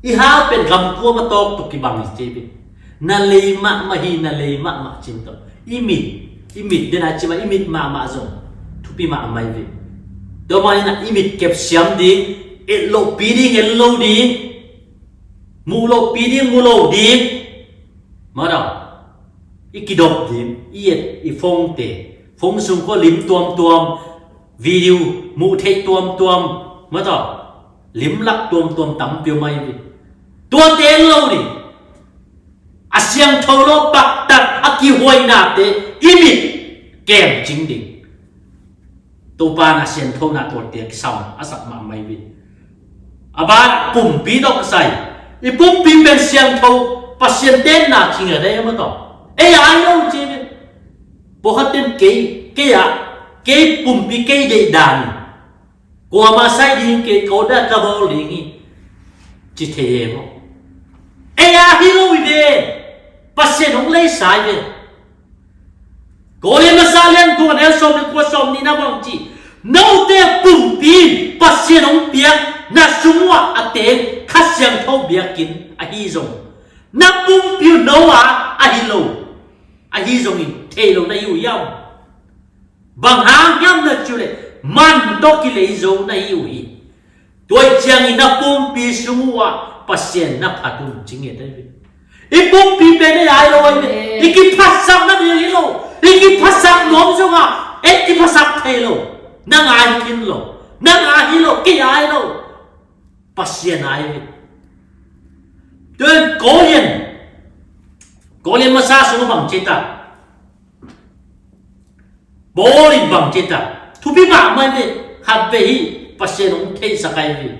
i hau pen gam kuam a tawk tawh kibang hi ci ve. Na lei mahmah hi, na lei mahmah cin tawh. I mit, i mit den a ci mah, i mit mahmah zong thupi mahmah hi ve. Tua manin ah i mit kep siam ding, et lohpi ding, et lo ding, muh lohpi ding, muh lo ding. Mah tawh i kidop ding, i et, i phone te, phone sung khua lim tuamtuam, video muh theih tuamtuam, mah tawh lim lak tuamtuam tampi om ahi ve. Tuate en lo ding. A siangtho lo paktat a kihuainate i mit kemcing ding. Topa na sianthona tuate kisam a sak mahmah hi ve. A ban pumpi tawh kisai. I pumpi pen siangtho, Pasian tenna cing a dei mah tawh. Ei a hi lo ci ve. Pawlkhat ten kei, kei a, kei pumpi kei deih dan. Kuamah sai ding kei, ko dah ka bawl ding hi, ci thei e maw. Ei a hi lo hi ve. Pasian hong leisa hi ve. Korin masa lian thum a neu sawm le kua, sawm nihna bang ci. Note pumpi in Pasian hong piak na sung uah a teng Kha Siangtho biakinn ahi zong, na pumpi uh no a ahi lo. Ahi zongin thei lo na hi uh hiam? Bang hang hiam na ci uh leh man tawh kilei zo na hi uh hi. Tua ahih ciangin na pumpi sung uah Pasian na phat un ci nget ahi ve. I pumpi pen ei a hi lo ahi ve. I kiphatsak nading hi lo. I kiphatsak nuam zongah ei kiphatsak thei lo. Na ngai khin lo. Na ngai hi lo, kei a hi lo. Pasian a hi ve. Tua in Korin, Korin masa sung bang ci ta. Paul in bang ci ta. Thupi mahmah hi ve, khat vei hi, Pasian hong theihsak ahi ve.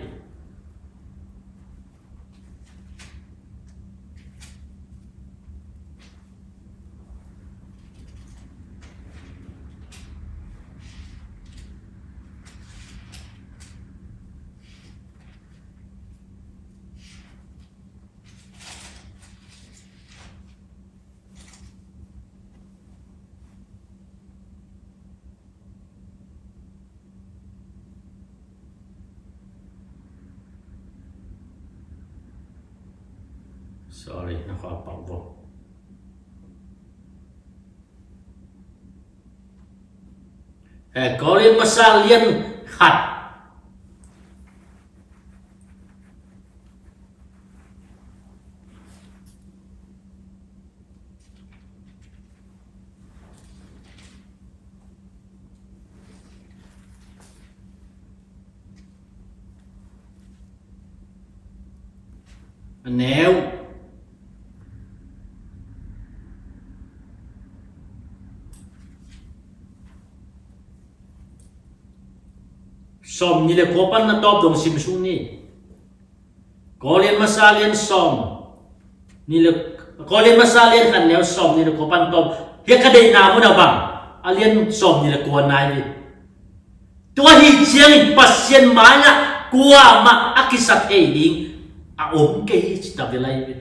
Sorry, na khua pak vo. Eh, Korin masa lian khat. A neu sawm nih le kua pan na tawp dong sim sung ni. Korin masa lian sawm nih le, Korin masa lian khat neu sawm nih le kua pan tawp. Hia ka deihna mun a bang, a lian sawm nih le kua nai ve. Tua hi ciangin Pasian mai-ah kuamah a kisa thei ding a om kei hi ci ta ve lai ve.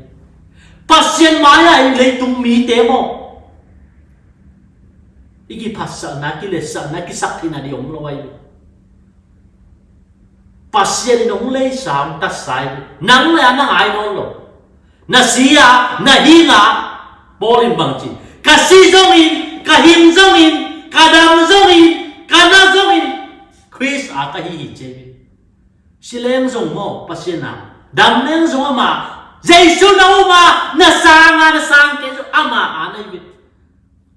Pasian mai-ah in leitung mite maw, i kiphatsakna, kiletsakna, kisak theihna ding om lo ahi ve. Pasian in hong leisa hong tatsa hi. Nang le a na ngai nawn lo. Na si a, na hing a, Paul in bang ci. Ka si zongin, ka hing zongin, ka dam zongin, ka na zongin, Khrist a ka hi hi ci hi. Si leng zong maw, Pasian a. Dam leng zong ama. Jesu na um a, na sang a, na sang kei zong ama a na hi ve.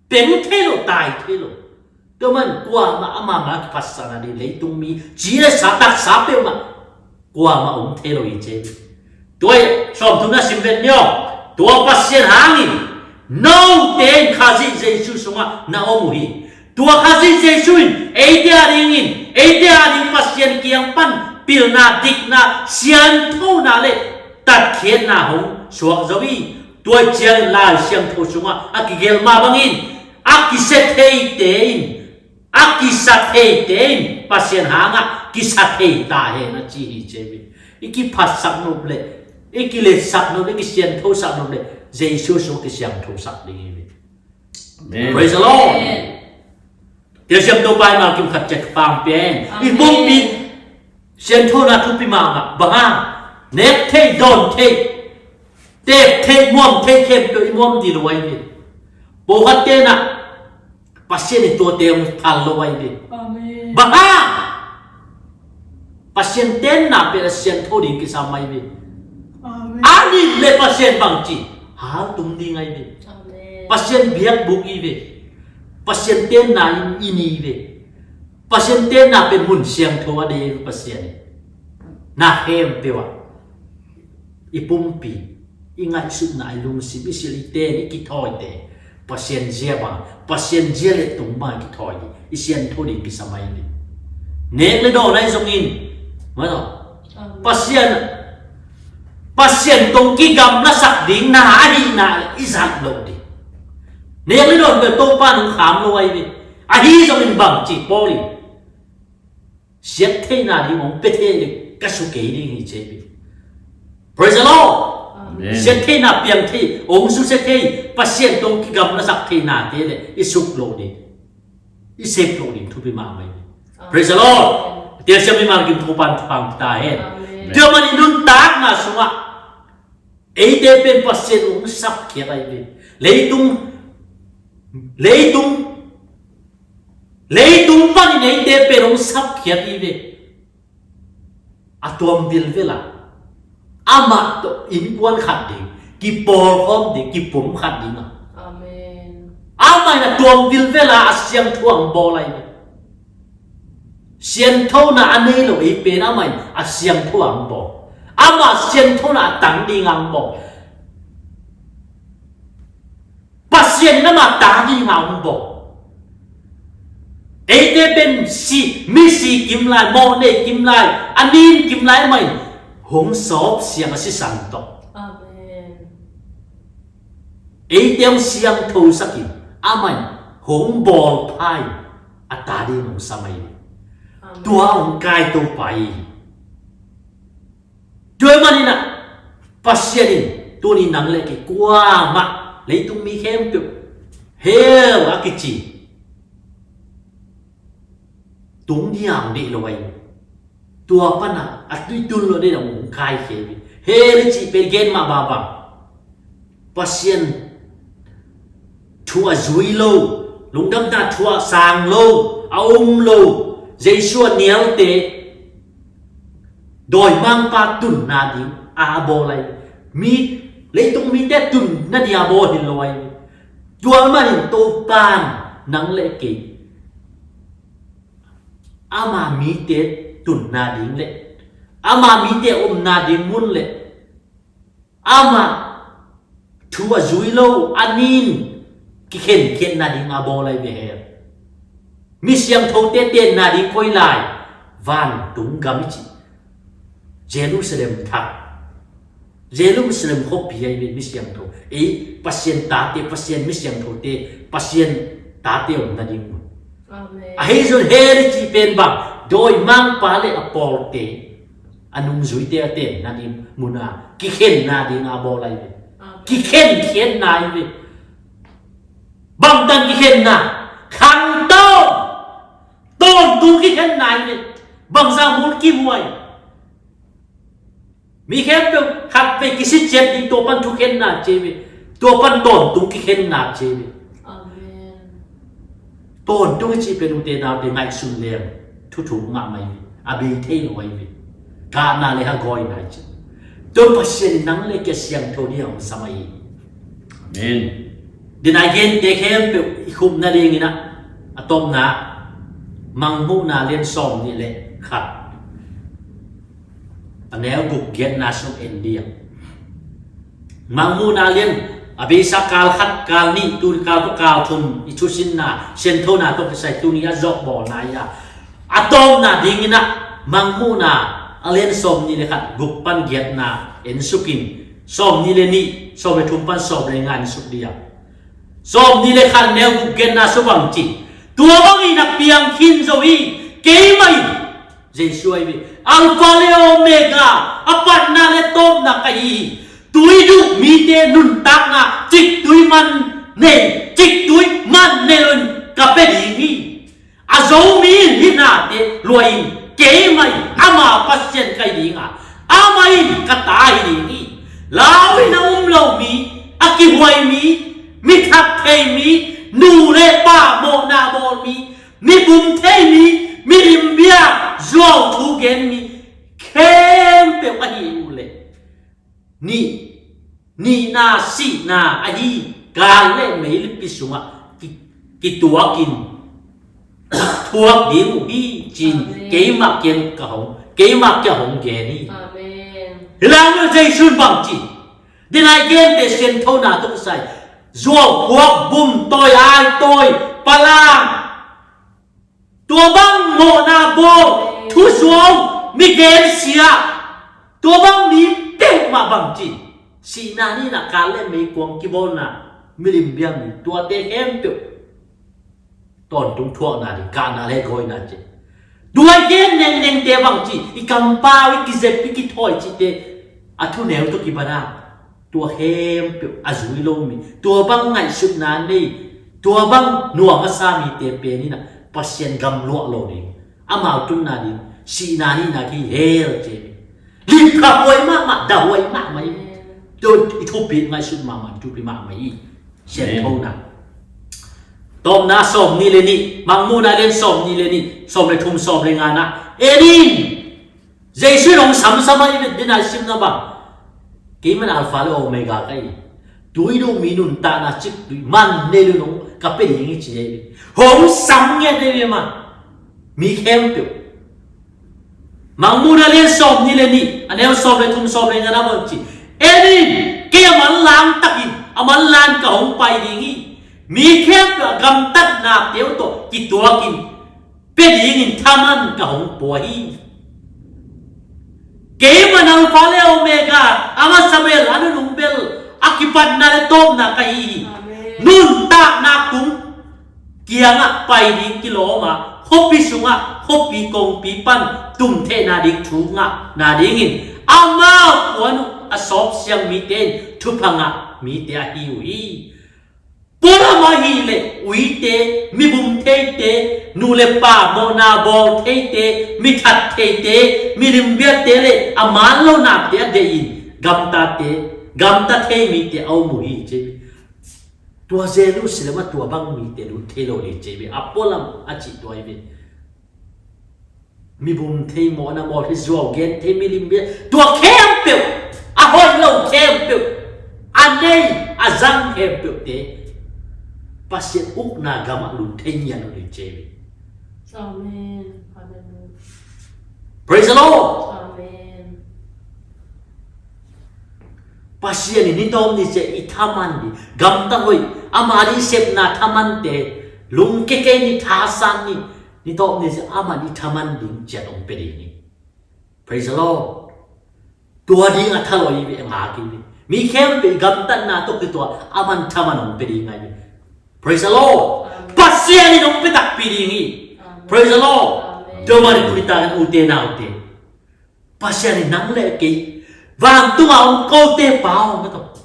Peng thei lo, tai thei lo. Tua man kuamah ama mai-ah kiphatsakna ding leitung mi, ci le sa, taksa peuhmah kuamah om thei lo hi ci hi. Tua hi sawmthumna sim vet ni aw. Tua Pasian hangin note in Khazih Jesu sungah na om uh hi. Tua Khazih Jesu in eite a dingin, eite a ding Pasian kiang pan pilna, dikna, sianthona le tatkhiatna hong suak zo hi. Tua ciangin Lai Siangtho sungah a kigelh mah bangin a kisia theite in, a kisa theite in Pasian hangah kisa thei ta hen a ci hi ci hi. I kiphatsak nop le, i kiletsak nop le, i kisianthosak nop le Jesu sungah kisianthosak ding hi. Amen. Praise the Lord. Amen. Telsiam Topa in malkim khat ciat pang pia hen. Amen. I pumpi sianthona thupi mahmah. Bang hang? Nek thei, dawn thei, teek thei, muam thei khempeuh i muam ding lo ahi ve. Pawlkhat tenah Pasian in tuate hong phal lo ahi ve. Amen. Bang hang? Pasian tenna pen a siangtho ding kisam ahi ve. Amen. A nih leh Pasian bangci haltum ding ahi ve. Amen. Pasian biakbuk i ve. Pasian tenna in i ni ve. Pasian tenna pen mun siangtho a dei ve Pasian. Na khempeuh ah i pumpi, i ngaihsutna, i lungsim, i sil, i ten, i kithawite Pasian zia bang, Pasian zia le tung bang i kithawi ding, i siangtho ding kisam ahi ve. Nek le dawn ahi zongin, mah tawh, Pasian, Pasian tawh kigamlasak ding na ahihna i zat loh ding. Nek le dawn pen Topa in hong kham lo ahi ve. Ahi zongin bangci Paul in siat theihna ding hong pia thei le ka su kei ding hi ci hi. Praise the Lord. Amen. Siat theihna piang thei, hong susia thei, Pasian tawh kigamlasak theihnate le i suk loh ding, i sep loh ding thupi mahmah hi. Praise the Lord. Telsiam i malkim Topa in thupha pia ta hen. Amen. Tua manin nuntakna sungah eite pen Pasian hong sapkhiat ahi ve. Leitung, leitung, leitung panin eite pen hong sapkhiat hi ve. A tuam vilvel a, amah tawh innkuan khat ding, kipawlkhawm ding, kipumkhat ding a. Amen. Amah in a tuam vilvel a, a siangtho hong bawl ahi ve. Sianthona a nei lo ei pen amah in a siangtho hong bawl. Amah sianthona a tang ding hong bawl. Pasian in amah ta ding hong bawl. Eite pen si, misi kim lai, mawhnei kim lai, a nin kim lai amah in hong sawp siang a sisan tawh. Amen. Eite hong siangthosak in, amah in hong bawl pha in a ta ding hong sam ahi. Amen. Tua hong kai Topa hi. Tua manin ah Pasian in tuni nang le kei kuamah, leitung mi khempeuh hell a kici tung ding a hong deih lo ahi. Tua pan a a tui tun lo ding a hong kaikhia hi. Hell i cih pen gen mah bang bang, Pasian thu a zui lo, lungdamna thu a sang lo, a um lo, Jesu a nialte, dawimangpa tunna ding a bawl ahi. Mi, leitung mite tunna ding a bawl hi lo ahi. Tua manin Topa in nang le kei, ama mite tunna ding le ama mite omna ding mun le ama thu a zui lo, a nin kikhenkhiatna ding a bawl ahi ve hell. Mi siangthote tenna ding koi lai? Vantung gam i cih Jerusalem thak, Jerusalem khuapi ahi ve mi siangtho. Ei Pasian tate, Pasian mi siangthote, Pasian tate omna ding mun. Amen. Ahi zong hell i cih pen bang, dawimangpa le a pawlte, a nungzuite a tenna ding mun a, kikhenna ding a bawl ahi ve. Amen. Kikhenkhiatna ahi ve. Bangtan kikhenna? Khangto, tawntung kikhenna ahi ve. Bangzah mun kimuai. Mi khempeuh khatvei kisi ciat ding, tua pan thukhenna ci ve. Tua pan tawntung kikhenna ci ve. Amen. Tawntung i cih pen ute naute ngaihsun leng thuthuk mahmah hi ve. A bei thei lo ahi ve. Kahna le hagawina i cih. Tua Pasian in nang le kei a siangtho ding a hong sam ahi. Amen. Tua a i gente khempeuh i khupna dingin ah, a tawpna, Mangmuhna lian sawm nih le khat, a neu guk giatna sung en ding. Mangmuhna lian, a beisa kal khat, kal nih, tu kal, kal thum i thusinna, sianthona tawh kisai tuni a zawhbawlna hi a. A tawpna dingin ah, Mangmuhna a lian sawm nih le khat, guk pan giatna en suk in, sawm nih le nih, sawm le thum pan sawm le nga en suk ding. Sawm nih le khat neu guk giatna sung bang ci? Tua bangin a piang khin zo hi, keimah in Jesu ahi ve, Alpha le Omega, a patna le tawpna ka hi hi. Tui duk mite nuntakna, ciktui man nei, ciktui man nei lo-in ka pia ding hi. A Zomi in hih nate luah in, keimah in ama Pasian ka hi ding a, amah in ka ta hi ding hi. Lau in a um lo mi, a kihuai mi, mi that thei mi, nu le pa mawhna bawl mi, mi bum thei mi, mi limbia zuau thu gen mi khempeuh ahi uh leh, nih, nihna sihna ahi gal le meilipi sungah ki, kituakin thuak ding uh hi, ci-in Amen. Keimah kiang ka hong, keimah kiang hong gen hi. Amen. Hi lang lo Jesu in bang ci, denai gente sianthona tawh kisai, zuau phuak, bum tawi, ai tawi, palang, tua bang mawhna bawl, thuzuau, mi gensia, tua bang mi peuhmah bang ci, sihna nihna, gal le meikuang kibawlna, milim biami, tuate khempeuh tawntung thuakna ding, kahna le gawina ci. Tua i gen nengnengte bang ci, i kampau, i kizep, i kithawi cihte a thuneu tawh kipan a, tua khempeuh a zui lo mi, tua bang ngaihsutna nei, tua bang nuam a sa mite pen in a, Pasian gam luah lo ding, amau tunna ding, sihna nihna khi hell ci. Lipkha huai mahmah, dah huai mahmah hi. Tua i thupi ngaihsut mahmah, thupi mahmah hi. Sianthona. Tawpna sawm nih le nih, Mangmuhna lian sawm nih le nih, sawm le thum, sawm le ngana. En in, Jesu in hong samsam a, i vet dina i simna bang, keimah in Alpha le Omega ka hi. Tui duh mi, nuntakna ciktui man nei lo-in hong ka pia ding hi, ci hi. Hong sam ngiat hi ve mah. Mi khempeuh. Mangmuhna lian sawm nih le nih, a neu sawm le thum, sawm le ngana bang ci. En in, kei a manlang takin, a manlang ka hong pai ding hi. Mi khempeuh a gamtatnate uh tawh kituakin pia dingin thaman ka hong pua hi. Keimah in Alpha le Omega, a masa bel, a nunung bel, a kipatna le tawpna ka hi hi. Amen. Nuntakna tung kiangah pai ding kilawm a, khuapi sungah, khuapi kongpi pan tumtheihna ding thu ngahna dingin amau puan uh a sawpsiang mite in thupha ngah mite ahi uh hi. Pualam ahih leh uite, mi bum theite, nu le pa mawhna bawl theite, mi that theite, mi limbiate le a man lo nate a deih in gamtate, gamta thei mite a um uh hi, ci hi. Tua Jerusalem ah tua bang mite lut thei lo ding, ci hi ve. A pualam a cih tua hi ve. Mi bum thei, mawhna bawl thei, zuau gen thei, mi limbia, tua khempeuh, a hoih lo khempeuh, a nei a zang khempeuhte Pasian ukna gamah lut thei ngiat lo ding, ci hi ve. Amen. Hallelujah. Praise the Lord. Amen. Pasian in ni tawm ni ciang i thaman ding, gamta hoih, ama ding sepna thamante, lungke kei ni, thasan ni, ni tawm ni ciang aman i thaman ding ciat hong pia ding hi. Praise the Lord. Tua ding a thalawh hi ve, a ngak hi ve. Mi khempeuh i gamtatna tawh kituak aman thaman hong pia ding hi ve. Praise the Lord. Amen. Pasian in hong pia takpi ding hi. Amen. Praise the Lord. Amen. Tua mah bangin tuni takin ute naute, Pasian in nang le kei, vantung a om kote Pa aw, mah tawh,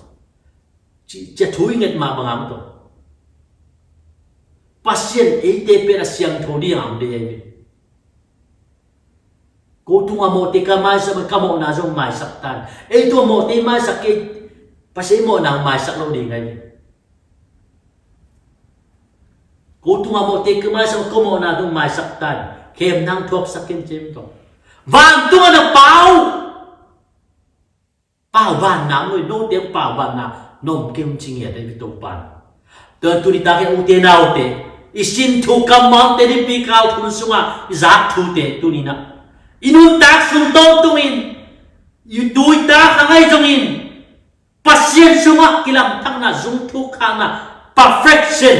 ci, ci a thu i nget mah bang a, mah tawh, Pasian eite pen a siangtho ding a om ding hi ve. Ko tungah mawhte ka maisak, ka mawhna zong maisak ta in. Ei tungah mawhte maisak kei, Pasian i mawhna maisak lo ding hi ve. Ko tungah mawhte ka maisak, ka mawhna zong maisak ta in. Khemna thuaksak ken, ci hi, mah tawh. Vantung a na Pa uh, pauvanna om lo hi, note pauvanna na om kei un, ci ngiat hi ve Topa in. Tua tuni takin ute naute, i sin thu kammalte, nipi kal thum sungah i zak thute tuni-in ah, i nuntak sung tawntungin, i tu i ta kha ngai zongin, Pasian sungah kilamdanna, zung thuk khakna, perfection,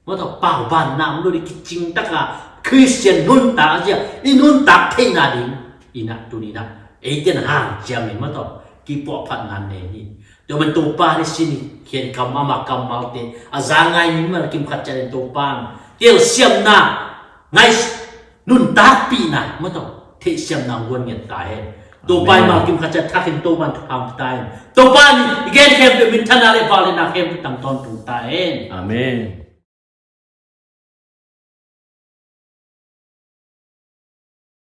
mah tawh, pauvanna om lo ding, kicing taka Khristian nuntak a zia i nuntak theihna dingin ah tuni-in ah eite in hanciamin, mah tawh, kipuahphatna nei ni. Tua man Topa in i sin i khen kam, ama kammalte a za ngai mimal kim khat ciat in Topa in telsiamna ngai, nuntakpihna, mah tawh, theihsiamna hong guan ngiat ta hen. Topa in malkim khat ciat thakin Topa in thupha hong pia ta in. Topa in i gen khempeuh minthanna le vangliatna khempeuh tang tawntung ta in. Amen.